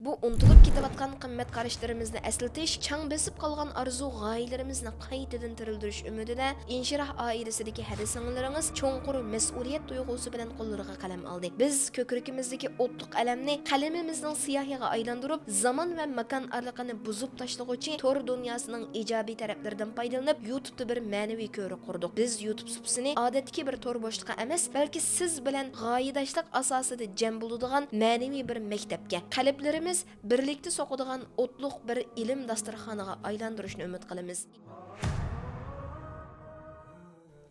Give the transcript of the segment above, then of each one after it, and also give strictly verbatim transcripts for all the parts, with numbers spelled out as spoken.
بۇ ئۇنتۇلۇپ كېتىۋاتقان قىممەت قاراشلىرىمىزنى ئەسلىتىش، چاڭ بېسىپ قالغان ئارزۇ غايىلىرىمىزنى قايتىدىن تىرىلدۈرۈش ئۈمىدىدە، ئىنشىراھ ئائىلىسىدىكى ھەدە-سىڭىللىرىڭىز چوڭقۇر مەسئۇلىيەت تۇيغۇسى بىلەن قوللىرىغا قەلەم ئالدى. بىز كۆكرىكىمىزدىكى ئوتلۇق ئەلەمنى قەلىمىمىزنىڭ سىياھىغا ئايلاندۇرۇپ، زامان ۋە ماكان ئارىلىقىنى بۇزۇپ تاشلىغۇچى تور دۇنياسىنىڭ ئىجابىي تەرەپلىرىدىن پايدىلىنىپ، يۇتۇبتا بىر مەنىۋى كۆۋرۈك قۇردۇق. بىز يۇتۇب سۇپىسىنى ئادەتتىكى بىر تور بوشلۇقى ئەمەس، بەلكى سىز بىلەن غايىداشلىق ئاساسىدا جەم بولىدىغان مەنىۋى بىر مەكتەپكە، قەلبلىرىمىز بىرلىكتە سوقىدىغان ئوتلۇق بىر ئىلىم داستىخانىغا ئايلاندۇرۇشنى ئۈمىد قىلىمىز.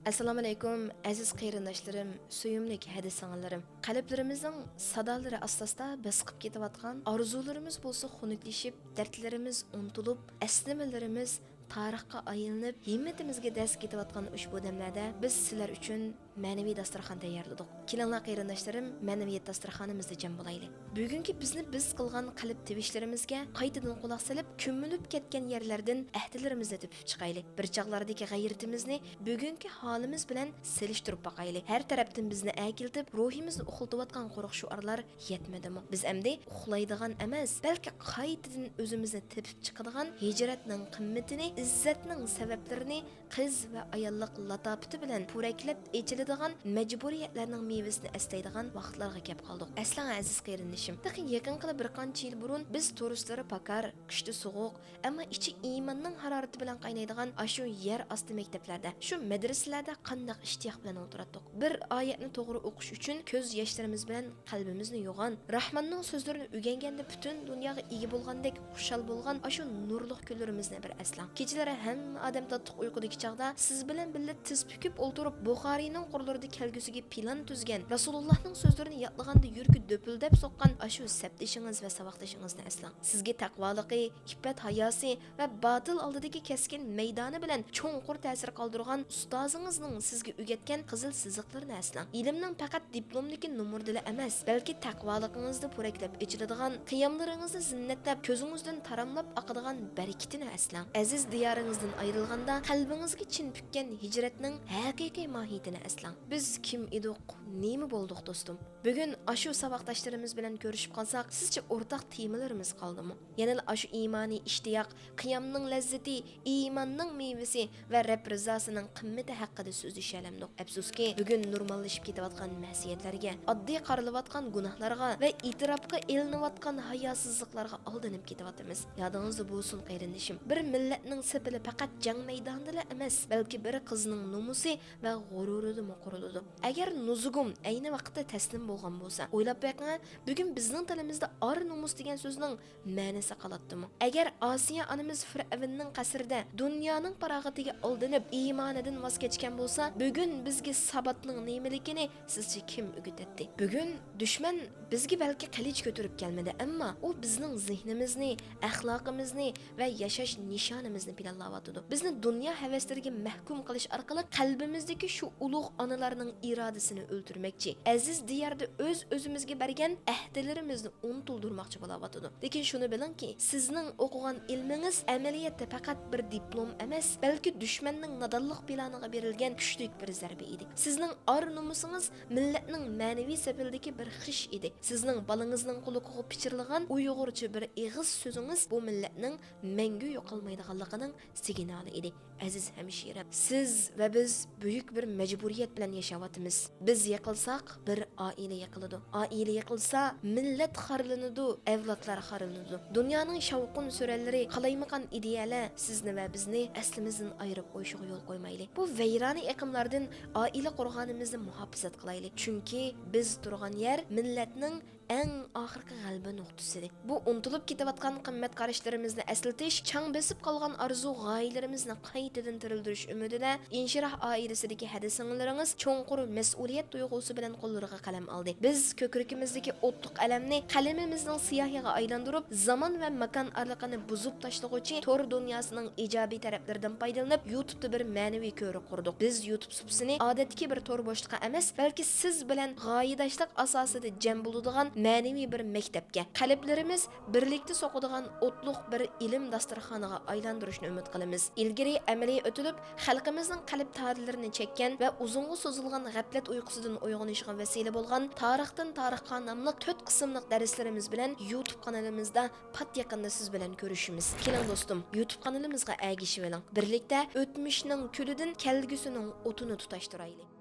ئەسسالامۇئەلەيكۇم، ئەزىز قېرىنداشلىرىم، سۆيۈملۈك ھەدە-سىڭىللىرىم. قەلبلىرىمىزنىڭ سادالىرى ئاستا-ئاستا بېسىقىپ كېتىۋاتقان، ئارزۇلىرىمىز بولسا خۇنۈكلىشىپ، دەردلىرىمىز ئۇنتۇلۇپ، ئەسلىمىلىرىمىز تارىخقا ئايلىنىپ، ھىممىتىمىزگە دەز كېتىۋاتقان ئۇشبۇ دەملەردە بىز سىلەر ئۈچۈن مەنىۋى داستۇرخان تەييارلىدۇق. كېلىڭلار قېرىنداشلىرىم، مەنىۋىيەت داستۇرخانىمىزدا جەم بولايلى. بۈگۈنكى بىزنى بىز قىلغان قەلب تىۋىشلىرىمىزگە قايتىدىن قۇلاق سېلىپ، كۆمۈلۈپ كەتكەن يەرلەردىن ئەھدىلىرىمىزنى تېپىپ چىقايلى. بىر چاغلاردىكى غەيرىتىمىزنى بۈگۈنكى ھالىمىز بىلەن سېلىشتۇرۇپ باقايلى. ھەر تەرەپتىن بىزنى ئەكېلىتىپ، روھىمىزنى ئۇخلىتىۋاتقان قۇرۇق شوئارلار يەتمىدىمۇ؟ بىز ئەمدى ئۇخلايدىغان ئەمەس، بەلكى قايتىدىن ئۆزىمىزنى تېپىپ چىقىدىغان، ھىجرەتنىڭ قىممىتىنى، ئىززەتنىڭ سەۋەبلىرىنى، قىز ۋە ئاياللىق لاتاپىتى بىلەن پورەكلەپ ئېچىلىدىغان مەجبۇرىيەتلەرنىڭ مېۋىسىنى ئەسلەيدىغان ۋاقىتلارغا كەپ قالدۇق. ئەسلىڭە، ئەزىز قېرىندىشىم، تېخى يېقىنقىلا بىر قانچە يىل بۇرۇن بىز تورۇسلىرى پاكار، قىشتا سوغۇق، ئەمما ئىچى ئىماننىڭ ھارارىتى بىلەن قاينايدىغان ئاشۇ يەر ئاستى مەكتەپلەردە، شۇ مەدرىسىلەردە قانداق ئىشتىياق بىلەن ئولتۇراتتۇق. بىر ئايەتنى توغرا ئوقۇش ئۈچۈن كۆز ياشلىرىمىز بىلەن قەلبىمىزنى يوغان، راھماننىڭ سۆزلىرىنى ئۆگەنگەندە پۈتۈن دۇنياغا ئىگە بولغاندەك خۇشال بولغان ئاشۇ نۇرلۇق كۈنلىرىمىزنى بىر ئەسلەڭ. كېچىلىرى ھەممە ئادەم تاتلىق ئۇيقۇدىكى چاغدا سىز بىلەن بىللە تىز پۈكۈپ ئولتۇرۇپ، بۇخارىينىڭ قۇرلىرىدا كەلگۈسىگە پىلان تۈزگەن، رەسۇلۇللاھنىڭ سۆزلىرىنى يادلىغاندا يۈرىكى دۈپۈلدەپ سوققان ئاشۇ سەپدىشىڭىز ۋە ساۋاقدىشىڭىزنى ئەسلەڭ. سىزگە تەقۋالىقى، ئىپپەت-ھاياسى ۋە باتىل ئالدىدىكى كەسكىن مەيدانى بىلەن چوڭقۇر تەسىر قالدۇرغان ئۇستازىڭىزنىڭ سىزگە ئۆگەتكەن قىزىل سىزىقلىرىنى ئەسلەڭ. ئىلىمنىڭ پەقەت دىپلومدىكى نومۇردىلا ئەمەس، بەلكى تەقۋالىقىڭىزدا پورەكلەپ ئېچىلىدىغان، قىياملىرىڭىزنى زىننەتلەپ، كۆزىڭىزدىن تاراملاپ ئاقىدىغان بەرىكىتىنى ئەسلەڭ. ئەزىز دىيارىڭىزدىن ئايرىلغاندا، قەلبىڭىزگە چىن پۈككەن ھىجرەتنىڭ ھەقىقىي ماھىيىتىنى ئەسلەڭ. بىز كىم ئىدۇق، نېمە بولدۇق، دوستۇم؟ بۈگۈن ئاشۇ ساۋاقداشلىرىمىز بىلەن كۆرۈشۈپ قالساق، سىزچە ئورتاق تېمىلىرىمىز قالدىمۇ؟ يەنىلا ئاشۇ ئىمانىي ئىشتىياق، قىيامنىڭ لەززىتى، ئىماننىڭ مېۋىسى ۋە رەب رىزاسىنىڭ قىممىتى ھەققىدە سۆزلىشەلەمدۇق؟ ئەپسۇسكى، بۈگۈن نورماللىشىپ كېتىۋاتقان مەسىيەتلەرگە، ئاددىي قارىلىۋاتقان گۇناھلارغا ۋە ئېتىراپقا ئېلىنىۋاتقان ھاياسىزلىقلارغا ئالدىنىپ كېتىۋاتىمىز. يادىڭىزدا بولسۇن، قېرىندىشىم، بىر مىللەتنىڭ سېپىلى پەقەت جەڭ مەيدانىدىلا ئەمەس، بەلكى بىر قىزنىڭ نومۇسى ۋە غۇرۇرىدىمۇ قۇرۇلىدۇ. ئەگەر نۇزۇگۇم ئەينى ۋاقىتتا تەسلىم بولغان بولسا، ئويلاپ بېقىڭە، بۈگۈن بىزنىڭ تىلىمىزدا ئار نومۇس دېگەن سۆزنىڭ مەنىسى قالاتتىمۇ؟ ئەگەر ئاسىيە ئانىمىز فىرئەۋننىڭ قەسرىدە دۇنيانىڭ پاراغىتىگە ئالدىنىپ، ئىمانىدىن ۋاز كەچكەن بولسا، بۈگۈن بىزگە ساباتنىڭ نېمىلىكىنى سىزچە كىم ئۆگىتەتتى؟ بۈگۈن دۈشمەن بىزگە بەلكى قىلىچ كۆتۈرۈپ كەلمىدى، ئەمما ئۇ بىزنىڭ زېھنىمىزنى، ئەخلاقىمىزنى ۋە ياشاش نىشانىمىزنى پىلانلاۋاتىدۇ. بىزنى دۇنيا ھەۋەسلىرىگە مەھكۇم قىلىش ئارقىلىق قەلبىمىزدىكى شۇ ئۇلۇغ ئانىلارنىڭ ئىرادىسىنى ئۆلتۈرمەكچى، ئەزىز دىياردا ئۆز-ئۆزىمىزگە بەرگەن ئەھدىلىرىمىزنى ئۇنتۇلدۇرماقچى بولاۋاتىدۇ. لېكىن شۇنى بىلىڭكى، سىزنىڭ ئوقۇغان ئىلمىڭىز ئەمەلىيەتتە پەقەت بىر دىپلوم ئەمەس، بەلكى دۈشمەننىڭ نادانلىق پىلانىغا بېرىلگەن كۈچلۈك بىر زەربە ئىدى. سىزنىڭ ئار نومۇسىڭىز مىللەتنىڭ مەنىۋى سېپىلدىكى بىر خىش ئىدى. سىزنىڭ بالىڭىزنىڭ قۇلىقىغا پىچىرلىغان ئۇيغۇرچە بىر ئېغىز سۆزىڭىز بۇ مىللەتنىڭ مەڭگۈ يوقالمايدىغانلىقىنىڭ سىگنالى ئىدى. ئەزىز ھەمشىرەم، سىز ۋە بىز بۈيۈك بىر مەجبۇرىيەت بىلەن ياشاۋاتىمىز. بىز يىقىلساق، بىر ئائىلە يىقىلىدۇ. ئائىلە يىقىلسا، مىللەت خارلىنىدۇ، ئەۋلادلار خارلىنىدۇ. دۇنيانىڭ شاۋقۇن سۈرەنلىرى، قالايمىقان ئىدىيەلەر سىزنى ۋە بىزنى ئەسلىمىزدىن ئايرىپ قويۇشىغا يول قويمايلى. بۇ ۋەيرانە ئېقىملاردىن ئائىلە قورغانىمىزنى مۇھاپىزەت قىلايلى. چۈنكى بىز تۇرغان يەر مىللەتنىڭ ئەڭ ئاخىرقى غەلىبە نۇقتىسى. بۇ ئۇنتۇلۇپ كېتىۋاتقان قىممەت قاراشلىرىمىزنى ئەسلىتىش، چاڭ بېسىپ قالغان ئارزۇ غايىلىرىمىزنى قايتىدىن تىرىلدۈرۈش ئۈمىدىدە، ئىنشىراھ ئائىلىسىدىكى ھەدە-سىڭىللىرىڭىز چوڭقۇر مەسئۇلىيەت تۇيغۇسى بىلەن قوللىرىغا قەلەم ئالدى. بىز كۆكرىكىمىزدىكى ئوتلۇق ئەلەمنى قەلىمىمىزنىڭ سىياھىغا ئايلاندۇرۇپ، زامان ۋە ماكان ئارىلىقىنى بۇزۇپ تاشلىغۇچى تور دۇنياسىنىڭ ئىجابىي تەرەپلىرىدىن پايدىلىنىپ، يۇتۇبتا بىر مەنىۋى كۆۋرۈك قۇردۇق. بىز يۇتۇب سۇپىسىنى ئادەتتىكى بىر تور بوشلۇقى ئەمەس، بەلكى سىز بىلەن غايىداشلىق ئاساسىدا جەم بولىدىغان مەنىۋى بىر مەكتەپكە، قەلبلىرىمىز بىرلىكتە سوقىدىغان ئوتلۇق بىر ئىلىم داستىخانىغا ئايلاندۇرۇشنى ئۈمىد قىلىمىز. ئىلگىرى ئەمەلىي ئۆتۈلۈپ، خەلقىمىزنىڭ قەلب تارلىرىنى چەككەن ۋە ئۇزۇنغا سوزۇلغان غەپلەت ئۇيقۇسىدىن ئويغىنىشىغا ۋەسىلە بولغان تارىختىن تارىخقا ناملىق تۆت قىسىملىق دەرسلىرىمىز بىلەن يۇتۇب قانىلىمىزدا پات يېقىندا سىز بىلەن كۆرۈشىمىز. كېلىڭ دوستۇم، يۇتۇب قانىلىمىزغا ئەگىشىۋېلىڭ. بىرلىكتە ئۆتمۈشنىڭ كۈلىدىن كەلگۈسىنىڭ ئوتىنى تۇتاشتۇرايلى.